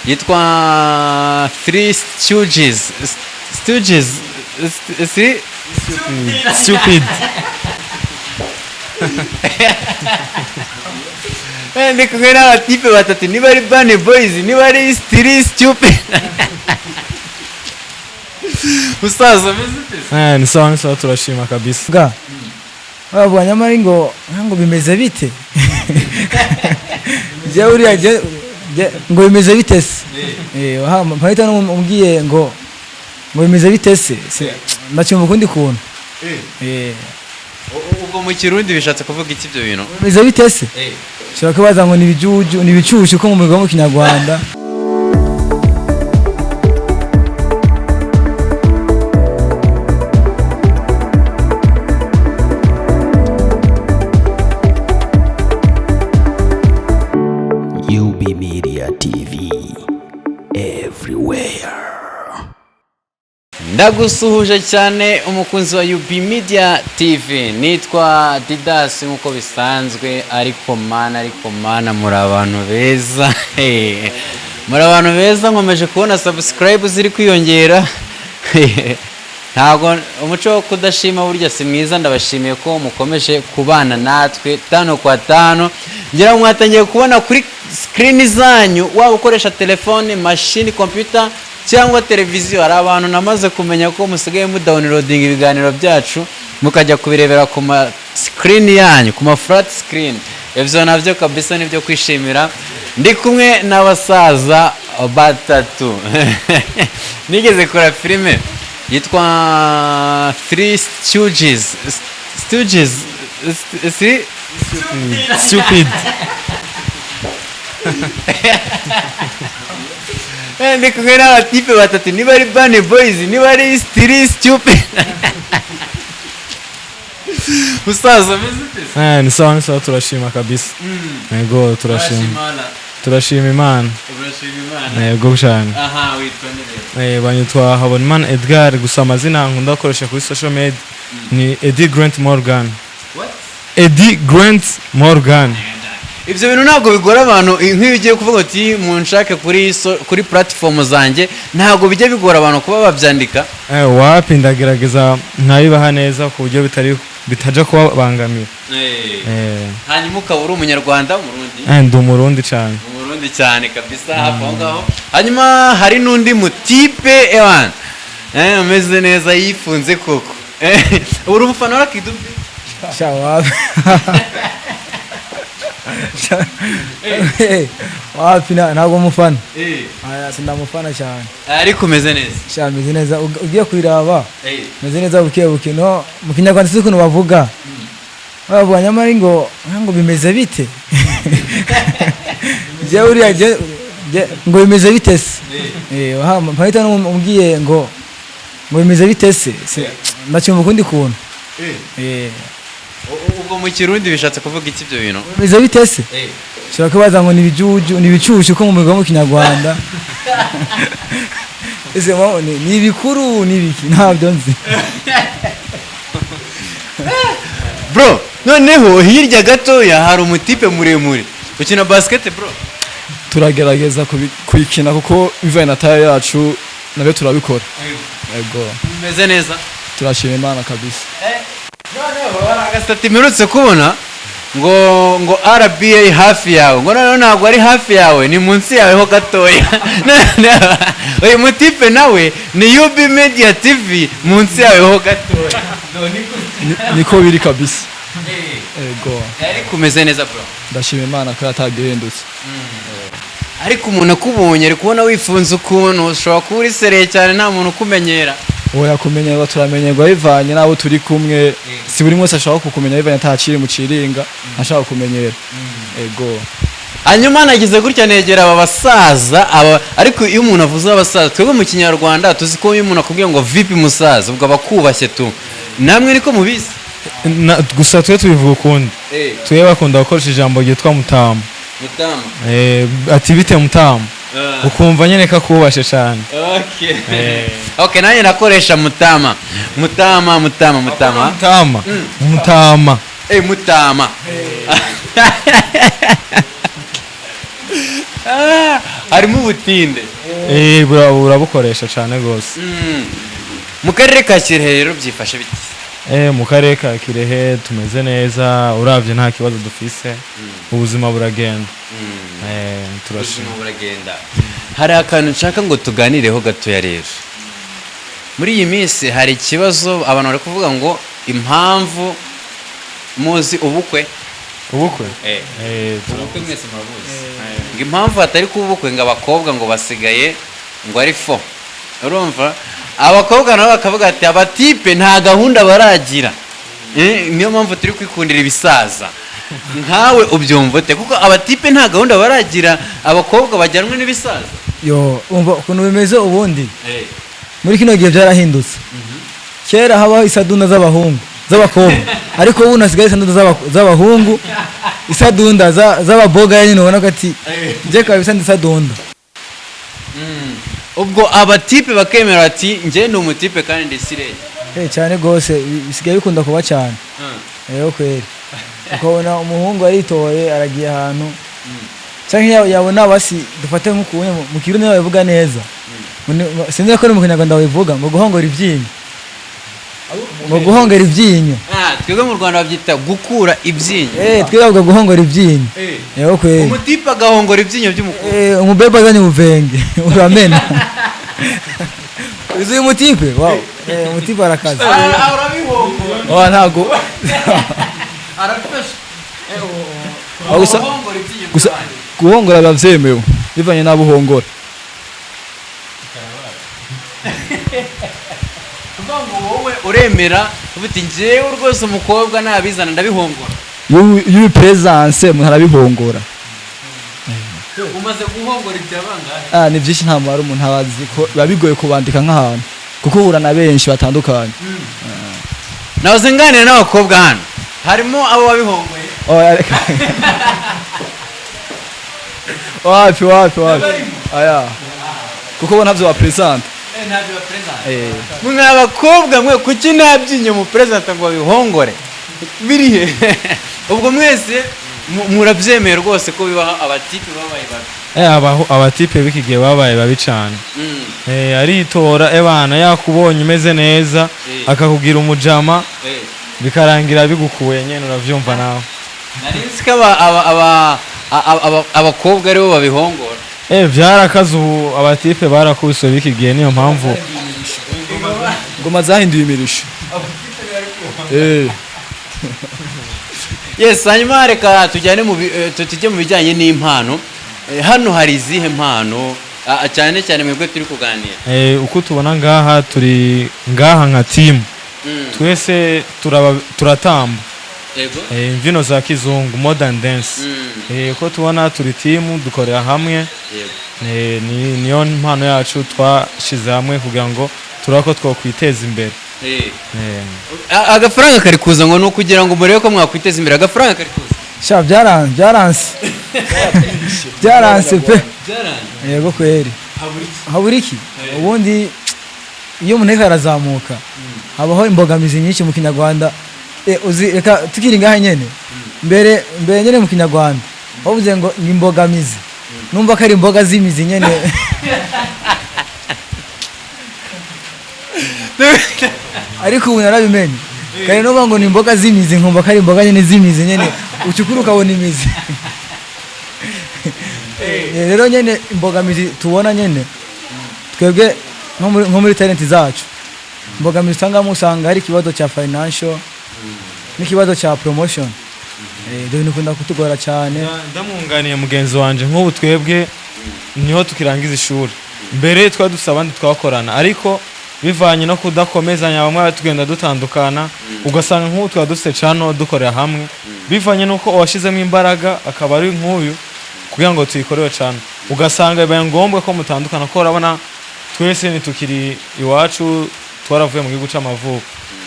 Yitwa Three Stooges. Stooges. Three Stupid. Ndi kumwe n'abatipe batatu, niba ari Bunny Boys, niba ari Three Stupid. Musaza, umeze ute se? Ni sawa, ni sawa, turashima kabisa. Bwa bavuga nyamara ngo bimeze bite? Jye uriya ngo bimeze bite se? Mpahita umbwiye ngo bimeze bite se? Ndacyumva ukundi kuntu. Ubwo mu Kirundi bishatse kuvuga iki ibyo bintu? Bimeze bite se? Ushobora kubaza ngo ni ibijuju, ni ibicucu ko mu mugabo mu Kinyarwanda. UB Media TV everywhere. Ndagusuhuje cyane umukunzi wa UB Media TV, nitwa Didas nk'uko bisanzwe. Ariko mana, muri abantu beza, muri abantu beza. Nkomeje kubona subscribe ziri kwiyongera. Ntabwo umuco wo kudashima burya si mwiza. Ndabashimiye ko mukomeje kubana natwe tano kwa tano. Ngira ngo mwatangiye kubona kuri screen zanyu, waba ukoresha telefone, mashini, computer cyangwa televiziyo, hari abantu namaze kumenya ko musigaye mudownloading ibiganiro byacu mukajya kubirebera ku ma screen yanyu, ku ma flat screen. Ibyo nabyo kabisa nibyo kwishimira. Ndi kumwe n'abasaza batatu. Nigeze kora filime yitwa Three Stooges. Stooges. Three Stupid. Ndi kumwe n'abatipe batatu, niba ari Bunny Boys, niba ari Three Stupid. Musaza, umeze ute se? Ni sawa, ni sawa, turashima kabisa. Yego, turashima. Turashima Imana. Urashima Imana. Yego cyane. Aha, witwa nde rero? Banyitwa Habonimana Edgar, gusa amazina nkunda gukoresha kuri social media ni Eddie Grant Morgan. What? Eddie Grant Morgan. Ibyo bintu ntabwo bigora abantu nk'iyo ugiye kuvuga uti munshake kuri platform zanjye, ntabwo bijya bigora abantu kuba babyandika? Wapi, ndagerageza nkabibaha neza ku buryo bitari bitaja kubabangamira. Hanyuma ukaba uri Umunyarwanda, Umurundi? Ndi Umurundi cyane. Umurundi cyane kabisa, hafi aho ngaho. Hanyuma hari n'undi mutipe ewan umeze neza, yifunze koko. Uri umufana wa Lucky Dube? Sha, wapi. Wapi, ntabwo mufana. Aya, sindamufana cyane. Ariko umeze neza? Sha, meze neza. Ugiye kuyiraba, meze neza buke buke. No mu Kinyarwanda si ukuntu bavuga. Bavuga nyamara ngo bimeze bite? Jye uriya ngo bimeze bite se? Mpahita umbwiye ngo bimeze bite se? Ndacyumva ukundi kuntu. Ubwo mu Kirundi bishatse kuvuga iki ibyo bintu? Bimeze bite se? Ushobora kubaza ngo ni ibijuju, ni ibicucu ko mu mugabo mu Kinyarwanda. Ese ni ibikuru, ni ibiki? Ntabyo nzi. Bro, noneho hirya gatoya hari umutipe muremure ukina basket, bro. Turagerageza kuyikina kuko bivanye na taille yacu nabyo turabikora, yego. Umeze neza? Turashima Imana kabisa. Noneho hari agasitati mperutse kubona ngo RBA hafi yawe, ngo noneho ntabwo ari hafi yawe, ni munsi yawe ho gatoya. Noneho uyu mutipe nawe ni UB Media TV munsi yawe ho gatoya. Niko biri kabisa, yego. Ariko umeze neza, bro? Ndashima Imana ko yatagihindutse. Ariko umuntu akubonye ari kubona wifunze ukuntu, ushobora kuba uri sérieux cyane, nta muntu ukumenyera. Oya, kumenyerwa turamenyerwa bivanye n'abo turi kumwe. Si buri wese ashaka kukumenya, bivanye ataciri mu ciringa ashaka kukumenyera, ego. Hanyuma nagize gutya negera aba basaza aba. Ariko iyo umuntu avuze abasaza, twebwe mu Kinyarwanda tuzi ko iyo umuntu akubwiye ngo "Vipi musaza", ubwo aba akubashye tu. Namwe niko mubizi? Gusa twe tubivuga ukundi. Twe bakunda gukoresha ijambo ryitwa mutama. Mutama. Ati "Bite mutama", ukumva nyine ko akubashe cyane. Okay, nanjye nakoresha mutama, mutama, mutama, mutama. Mutama, mutama. Mutama. Ah, Harimo ubutinde. Burabukoresha cyane rwose. Mu karere ka Kirehe rero byifashe bite? Mu karere ka Kirehe tumeze neza, uravye nta kibazo dufise, ubuzima buragenda. Turashima. Ubuzima buragenda. Hari akantu nshaka ngo tuganireho gatoya rero. Muri iyi minsi hari ikibazo abantu bari kuvuga ngo impamvu muzi ubukwe. Ubukwe. Ubukwe mwese murabuzi. Ngo impamvu hatari kuba ubukwe, ngo abakobwa ngo basigaye ngo ari fo. Urumva, abakobwa nabo bakavuga ati abatipe nta gahunda baragira. Niyo mpamvu turi kwikundira ibisaza. Nkawe ubyumva ute? Kuko abatipe nta gahunda baragira, abakobwa bajyanwe n'ibisaza. Yo, umva ukuntu bimeze. Ubundi muri kino gihe byarahindutse. Kera habaho isadunda z'abahungu, z'abakobwa, ariko ubu hasigaye isadunda z'abahungu, isadunda z'ababoga nyine. Ubona ko ati njye kabisa ndi isadunda. Ubwo abatipe bakemera ati njye ni umutipe kandi ndi sireye. Cyane rwose, bisigaye bikunda kuba cyane rero kweri. Ukabona umuhungu aritoye, aragiye ahantu, cyangwa yabona basi dufate nk'ukuntu mu Kirundi babivuga neza. Sinzi ko ari mu Kinyarwanda babivuga ngo guhongora ibyinyo, ngo guhongera ibyinyo. Ah, twebwe mu Rwanda babyita gukura ibyinyo. Twebwe bavuga guhongora ibyinyo. Yego kweri. Umutipe agahongora ibyinyo by'umukobwa. Umubebe azanye ubuvenge uramena. Uzi uyu mutipe? Wow, umutipe arakaze. Arabihongora. Oh, ntago. Arafashe. Ah, gusa Guhongora ibyinyo gusa by'abandi. Guhongora biba vyemewe bivanye n'abo uhongora. Kuvuga ngo wowe uremera uvuga uti njyewe rwose umukobwa nabizana ndabihongora. Iyo uri presence, umuntu arabihongora. Umaze guhongora ibya bangahe? Ah, ni byinshi, nta mubare umuntu aba azi, ko biba bigoye kubandika nk'ahantu kuko uhura na benshi batandukanye. Nahoze nganira n'abakobwa hano, harimo abo wabihongoye? Oh, reka. Wapi, wapi, wapi, aya, kuko bo ntavyo bapresente. Ntabyo bapresenta. Mwe abakobwa mwe, kuki nta byinyo mu presenta ngo babihongore? Biri he? Ubwo mwese murabyemeye rwose ko bibaho, abatipe babaye babi? Abatipe b'iki gihe babaye babi cyane. Aritora ebana yakubonye umeze neza, akakubwira umujama, bikarangira bigukuye nyene, uravyumva nawe. Nari nzi ko abakobwa aribo babihongora. Vyarakaze ubu, abatipe barakubiswe b'iki gihe, niyo mpamvu. Ngoma zahinduye imirisho. Yes, hanyuma reka tujyane mu tujye mu bijyanye n'impano. Hano hari izihe mpano? Ah, cyane cyane mwebwe turi kuganira. Uko tubona ngaha, turi ngaha nka team, twese turatamba. Imbyino za kizungu, modern dance. Uko tubona turi team, dukorera hamwe. Niyo mpano yacu twashize hamwe kugira ngo turabe ko twakwiteza imbere. Agafaranga kari kuza, ngo ni ukugira ngo murebe ko mwakwiteza imbere. Agafaranga kari kuza? Sha, byaranze, byaranze, byaranze pe. Yego kweri. Habura iki? Ubundi iyo umuntu ariko arazamuka habaho imbogamizi nyinshi mu Kinyarwanda. Uzi, reka tukiri ngaha nyene, mbere mbere nyene mu Kinyarwanda bavuze ngo ni imbogamizi, numva ko ari imboga z'imizi nyene. Ariko ubu narabimenye. Kare numva ngo ni imboga z'imizi, nkumva ko ari imboga nyene z'imizi nyene ucukura ukabona imizi. Rero nyene imbogamizi tubona nyene twebwe nko muri talent zacu, imbogamizi usangamo, usanga hari ikibazo cya financial n'ikibazo cya promotion. Ibyo bintu bikunda kutugora cyane. Ndamwunganiye mugenzi wanje. Nk'ubu twebwe niho tukirangiza ishuri, mbere twari dufite abandi twakorana, ariko bivanye no kudakomezanya bamwe tugenda dutandukana, ugasanga nk'ubu twari dufite channel dukorera hamwe, bivanye n'uko uwashizemo imbaraga akaba ari nk'uyu kugira ngo tuyikorere channel, ugasanga bibaye ngombwa ko mutandukana, ko urabona twese ntitukiri iwacu, twaravuye mu gihugu c'amavuko.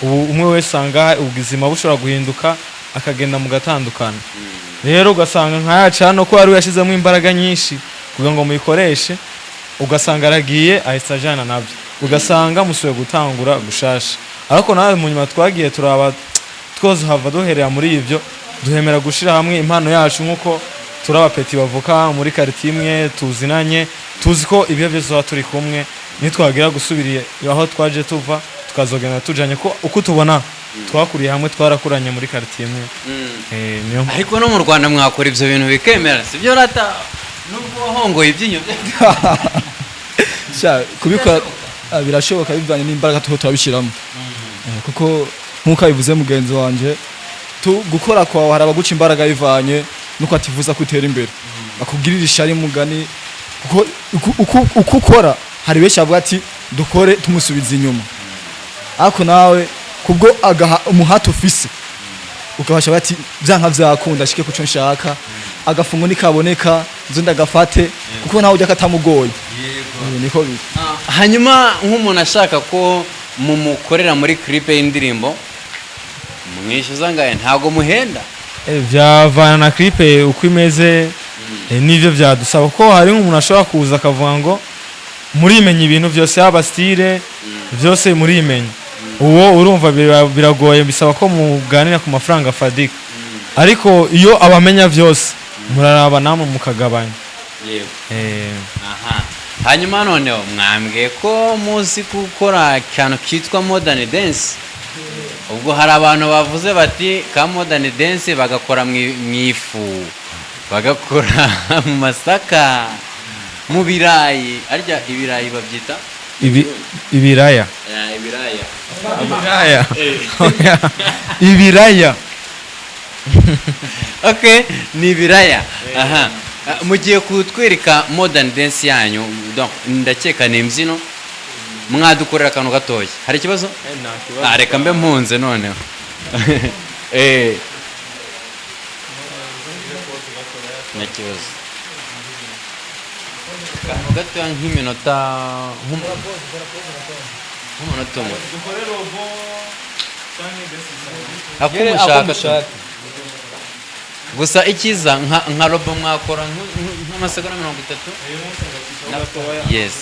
Ubu umwe wese usanga ubuzima bushobora guhinduka, akagenda mugatandukana. Rero ugasanga nka ya channel ko wari yashizemo imbaraga nyinshi kugira ngo muyikoreshe, ugasanga aragiye, ahise ajana nabyo, ugasanga musubiye gutangura gushasha. Ariko nawe mu nyuma twagiye turaba twozohava duherera muri ibyo, duhemera gushira hamwe impano yacu nk'uko Turi abapeti bavuka muri quartier imwe, tuzinanye, tuzi ko ibihe byose tuba turi kumwe. Nitwagira gusubira aho twaje tuva, tukazogenda tujanye, ko uko tubona twakuriye hamwe, twarakuranye muri quartier imwe. Niyo mpamvu. Ariko no mu Rwanda mwakora ibyo bintu bikemera, sibyo rata? Nubwo wahongoye ibyinyo bye. Sha, kubikora birashoboka bivanye n'imbaraga tuho turabishyiramo. Kuko nk'uko abivuze mugenzi wanje, tu gukora kwawe hari abaguca imbaraga bivanye nuko atifuza ko utera imbere, bakugirira ishari mugani, kuko uko ukora hari benshi bavuga ati dukore tumusubiza inyuma, ariko nawe kubwo agaha umuhati ufise ukabasha bati byanka vyakunda ashike kuco nshaka, agafungo nikaboneka nzo ndagafate, kuko nawe ujya katamugoye. Niko biri. Hanyuma nk'umuntu ashaka ko mumukorera muri clip y'indirimbo, mwishyuza ngahe? Ntabwo muhenda? Byavana na clip uko imeze, n'ivyo byadusaba, kuko hari nk'umuntu ashobora kuza akavuga ngo murimenya ibintu byose, yaba style byose murimenya. Uwo urumva biragoye, bisaba ko muganira ku mafaranga afadika, ariko iyo abamenya byose muraraba namwe mukagabanya. Aha, hanyuma noneho mwambwiye ko muzi gukora akantu kitwa modern dance. Ubwo hari abantu bavuze bati ka modern dance bagakora mu ifu, bagakora mu masaka, mu birayi. Arya ibirayi babyita Ibiraya. Ibiraya. Ibiraya, ibiraya. Okay, ni ibiraya. Aha. Mugiye kutwereka modern dance yanyu, donc ndakeka ni imbyino. Mwadukorera akantu gatoya, hari ikibazo? Reka mbe mpunze noneho. Nta kibazo, akantu gatoya nk'iminota, nk'umunota umwe, ako mushaka. Gusa icyiza nka robo mwakora nk'amasegonda 30. Yes.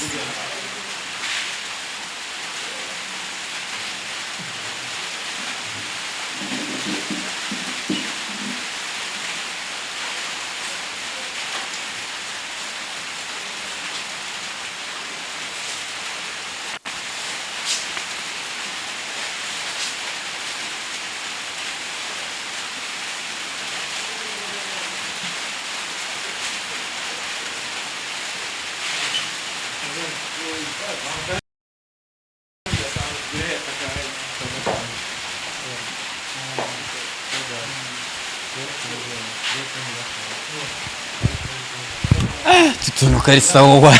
Utuntu kari sawa,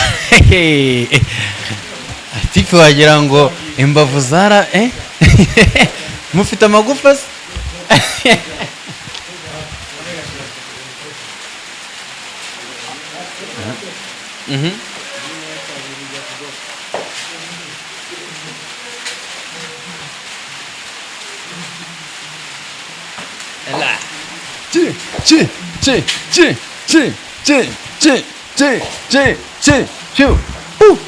tipe, wagira ngo imbavu zara mufite amagufa se? Ela. Ci ci ci ci ci ci ci ci ci ci ci u u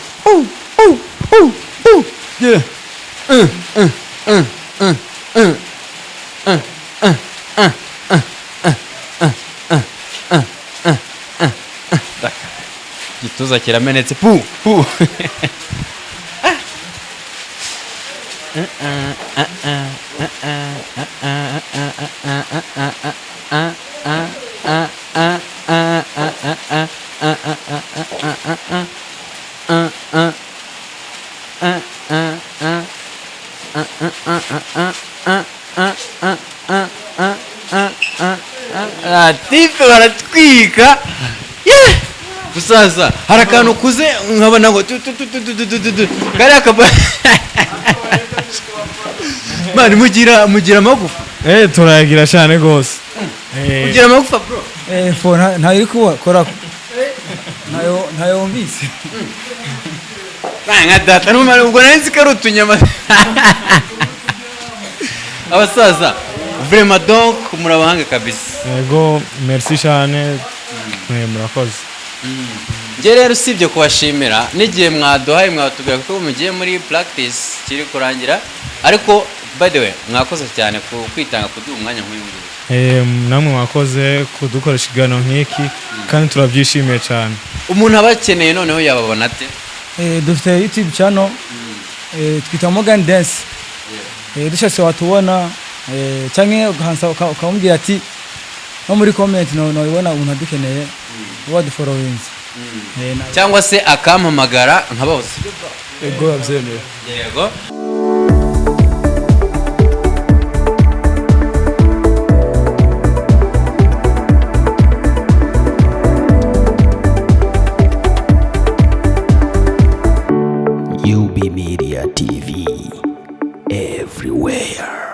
u u u, yeah. Un un un un un un un un un un un un un un un un. Igituza kiramenetse pu pu. Tipe baratwika. Yeah! Musaza, hari akantu ukuze nkabona ngo tu tu tu tu tu tu tu tu kariya kaba. Mani, mugira amagufa? Turayagira cyane rwose. Mugira amagufa, bro? Fo ntayo iri kuba kora, ntayo wumvise. Nka data numara ubwo nari nzi ko ari utunyama. Abasaza, vraiment, donc murabahanga kabisa. Yego, merci cyane. Murakoze. Njye rero usibye kubashimira n'igihe mwaduhaye, mwatubwira ko mugiye muri practice kiri kurangira. Ariko by the way, mwakoze cyane ku kwitanga kuduha umwanya nk'uyu nguyu. Namwe mwakoze kudukoresha ikiganiro nk'iki, kandi turabyishimiye cyane. Umuntu aba akeneye noneho yababona ate? Dufite YouTube channel, twita Morgan Dance. Dushatse watubona, canke ugahansa ukamubwira ati no muri comment no nobibona umuntu adukeneye wadufollowinze. Cyangwa se akampamagara nkabahoze. Ego, abyemeye. Yego. UB Media TV everywhere.